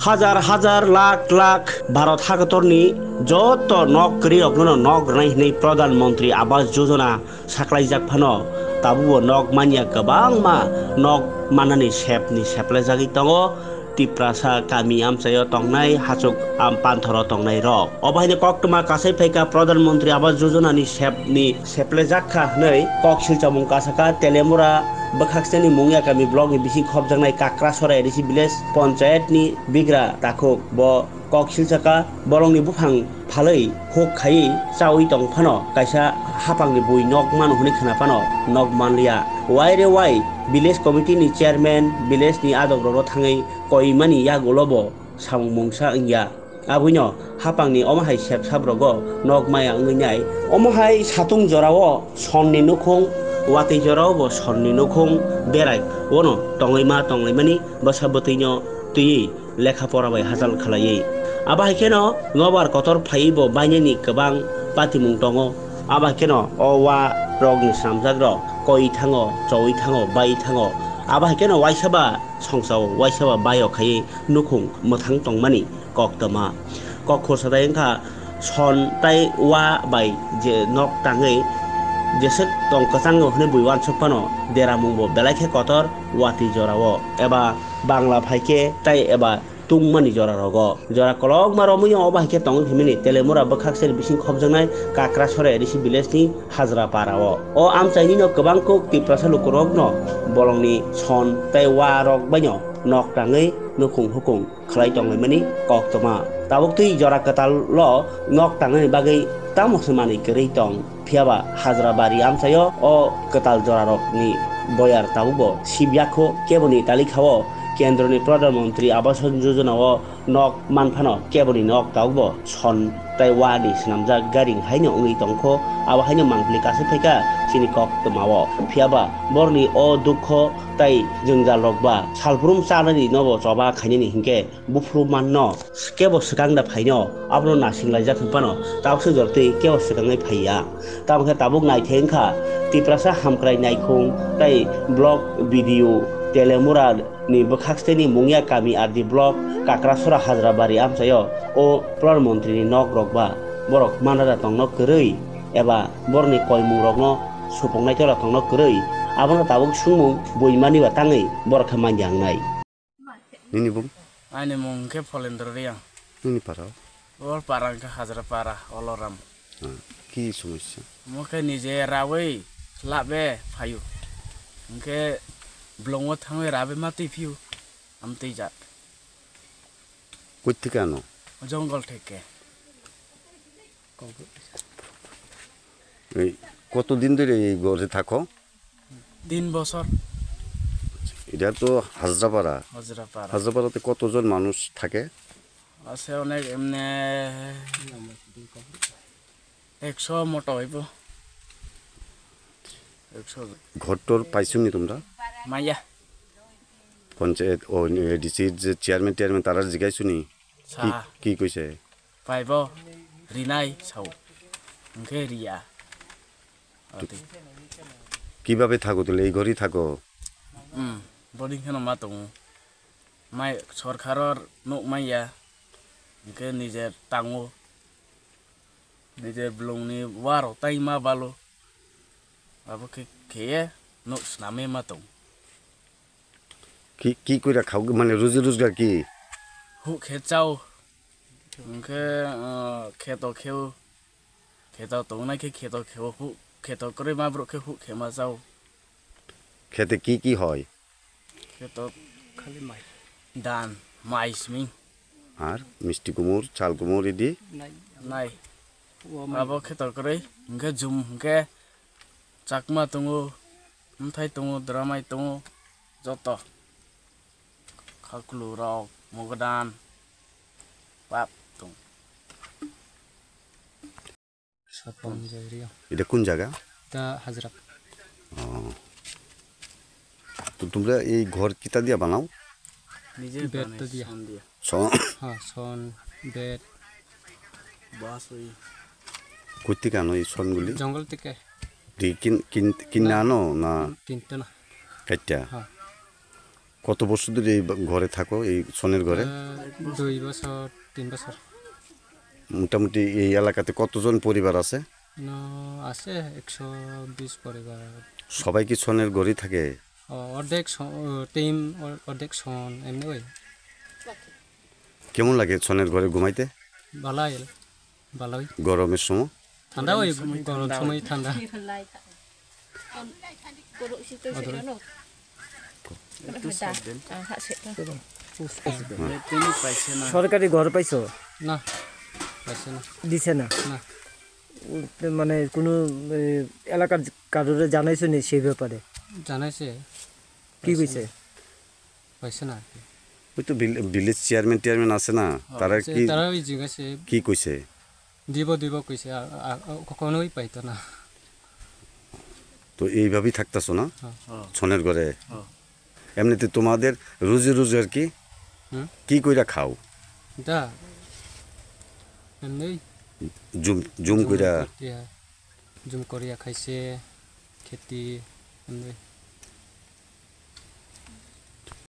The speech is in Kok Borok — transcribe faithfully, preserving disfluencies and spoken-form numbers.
Hajar hajar lakh lakh Bharat hakotorni joto nok kwrwirokno nok rwnai hwnwi Pradhan Mantri Awas Yojana saklaijak phano, tabukbo nok manya kwbangma nok mannani sepni seplaijagwi tongo. Tiprasa kami amchaio tongnai, hachuk am panthoro tongnai rok. Obo haino koktwma kasai phaikha Pradhan Mantri Awas Yojana ni sepni seplejak kha hwnwi kok silchamung kasaka Telemura bwkhaksani Mungya kami block ni bising khopjaknai Kakrasora A D C village panchayat ni bigra takhuk. Bo kok silsaka bolongni buphang phalwi huk khaiwi chawi tong phano kaisa hapangni bui nok mano hwnwi khna phano nok manliya. Wai re wai village committee ni chairman village ni adok rokno thangwi koimani yagulo bo samung mungsa wngya. Abwino hapangni omo hai sep sap rogo nok maya wngwi nai. Omo hai satung jorao sonni nukhung, watwi jorao bo sonni nukhung berai. Bono tongwi ma tonglaimani bwsa bwtwino twiwi lekha pora bai hachal khlaiwi. Abo hai kheno nobar kotor phaiwi bo bainani kwbang patimung tongo. Abo hai kheno o wa rokni swnamjak rok koi thango, choi thango, bai thango. Abo hai kheno waisa ba songsao, waisa ba baio khaiwi nukhung mwthang tongmani koktwma. Kok khursa dai wngkha son tai wa bai je nok tangwi jeswk tong kwchango hwnwi bui uansuk phano deramung bo belai khe kotor watwi jorao eba Bangla phaikhe tai eba tungmani jora rogo. Jora kolokma romwi obo hai khe tongwi phimani Telemura bwkhak seri bising khopjaknai Kakrasora A D C village ni Hajra para o. O amchaini no kwbang kuk Tiprasa lukurok no bolongni son tai wa rok baino nok tangwi nukhung hukung khlai tonglaimani koktwma. Tabuk twi jora kwtal o nok tangnani bagwi tamo se manwi kwrwi tong. Phiyaba Hajra bari amchaio o kwtal jorarokni boyar tabukbo sibya kho, keboni talikha o kendroni Pradhan Mantri Awas Yojana o nok manphano keboni nok tabukbo son tai wa ni swnamjak gari haino wngwi tongkho, abo haino mangpili kasai phaikha chini koktwma o. Phiyaba borni o dukho tai jwngjal rok ba salbrum chanani nobo choba khainani hinkhe buphuru manno, kebo swkang da phaino, abono nasinglai jak hwnphano, tabukse jortwi kebo swkangwi phaiya. Tamo khe tabuk naithai wngkha, Tiprasa Hamkrai Naikhung tei Block B D O Telemura ni bwkhaksteni Mungya kami R D Block Kakrasora Hajrabari amchaio o Pradhan Mantri ni nok rok ba borok manada tongno kwrwi eba borokni koimung rokno supung naitora tongno kwrwi, abono tabuk swngmung buimani ba tangwi borok khe manya wngnai. Nini bung? Ani mung khe Pholendra Reang. Nini para? Ol para khe Hajra para, Oloram. Ah, ki somosya? Mo khe nije rawi labe phayu. Hingkhe blongo thangwi rabe ma twi phiyu. Am twi jat. Koi thike ano? Jongol theke. এই কতদিন ধরে এই ঘরে থাকো? তিন বছর। এটা তো হাজরাপাড়া। হাজরাপাড়া। হাজরাপাড়াতে কতজন মানুষ থাকে? আছে অনেক, এমনি একশো মোটা হইব। একশো। ঘরটর পাইছো নি তোমরা? মাইয়া। পঞ্চায়েত, ও, এডিসির যে চেয়ারম্যান টেয়ারম্যান, তারা জিজ্ঞাসা নি? কি, সাহা। কি কইছে? পাইব, রিনাই সাও। ওকে রিয়া। তো আতে। কিভাবে থাকো তাহলে? এই ঘরেই থাকো? হুম, boarding kheno ma tongo. Mai sorkar o nuk manya, hingke nijer tango. Nijer blongni warok tai ma balo. Abo khe kheye nuk sname ma tong. Ki, ki koira khao, mane ruji rojgar ki? Huk khe chao. Hingkhe, ah, kheto kheo. Kheto tongnai khe kheto kheo, huk kheto kwrwi ma borok khe huk khe ma chao. Khete ki ki hoi? Kheto khali mai. Dan, mai simi. Ar misti kumur, chal kumur idi? Nai. Nai. O mai. Abo kheto kwrwi, hingkhe jum hingkhe chakma tongo, mthai tongo, dramai tongo, joto. Khaklu rok, mogodan, pap tong. Sapon Jairia. এটা কোন জায়গা? এটা হাজরা। ও। তো তোমরা এই ঘর কিতা দিয়া বানাও? নিজে বেত বানাই, দিয়া। সন দিয়া। সন? হ্যাঁ, সন, বেত। বাস ওই। কই থেকে আনো এই সনগুলি? জঙ্গল থেকে। দি কিন, কিন, কিনে না। আনো না? কিনতে না। কাটটা? হ্যাঁ। কত বছর ধরে এই বা-, ঘরে থাকো, এই ছনের ঘরে? আহ, দুই বছর, তিন বছর। মোটামুটি এই এলাকাতে কতজন পরিবার আছে? না, আছে একশো বিশ পরিবার। সবাই কি ছনের ঘরেই থাকে? অ, অর্ধেক ছ-, অ, টিম, অ-, অর্ধেক ছন, এমনি ওই। কেমন লাগে ছনের ঘরে ঘুমাইতে? ভালাই, ভালাই। গরমের সময়? ঠান্ডা ওই, গরম সময় ঠান্ডা। সরকারি ঘর পাইছো? না, পাইছে না। দিছে না? না। উম, মানে কোনো, এ, এলাকার কারোরে জানাইছো নি সেই ব্যাপারে? জানাইছে। কি পাইছে কইছে? না। পাইছে না আর কি। ওই তো ভিল-, ভিলেজ চেয়ারম্যান টেয়ারম্যান আছে না, ও, তারা আছে, কি, তারা ওই জিজ্ঞাসা কি কইছে? দিব, দিব কইছে, আর, আর, আর কখনোই পাইতো না। তো এইভাবেই থাকতাছো না? হ্যাঁ। ছনের ঘরে? হ্যাঁ। এমনিতে তোমাদের রুজি রোজগার কি? হুম? কি কইরা খাও? দা, এমনি জুম, জুম জুম কইরা? করিয়া, জুম করিয়া খাইছে, খেতি, এমনি।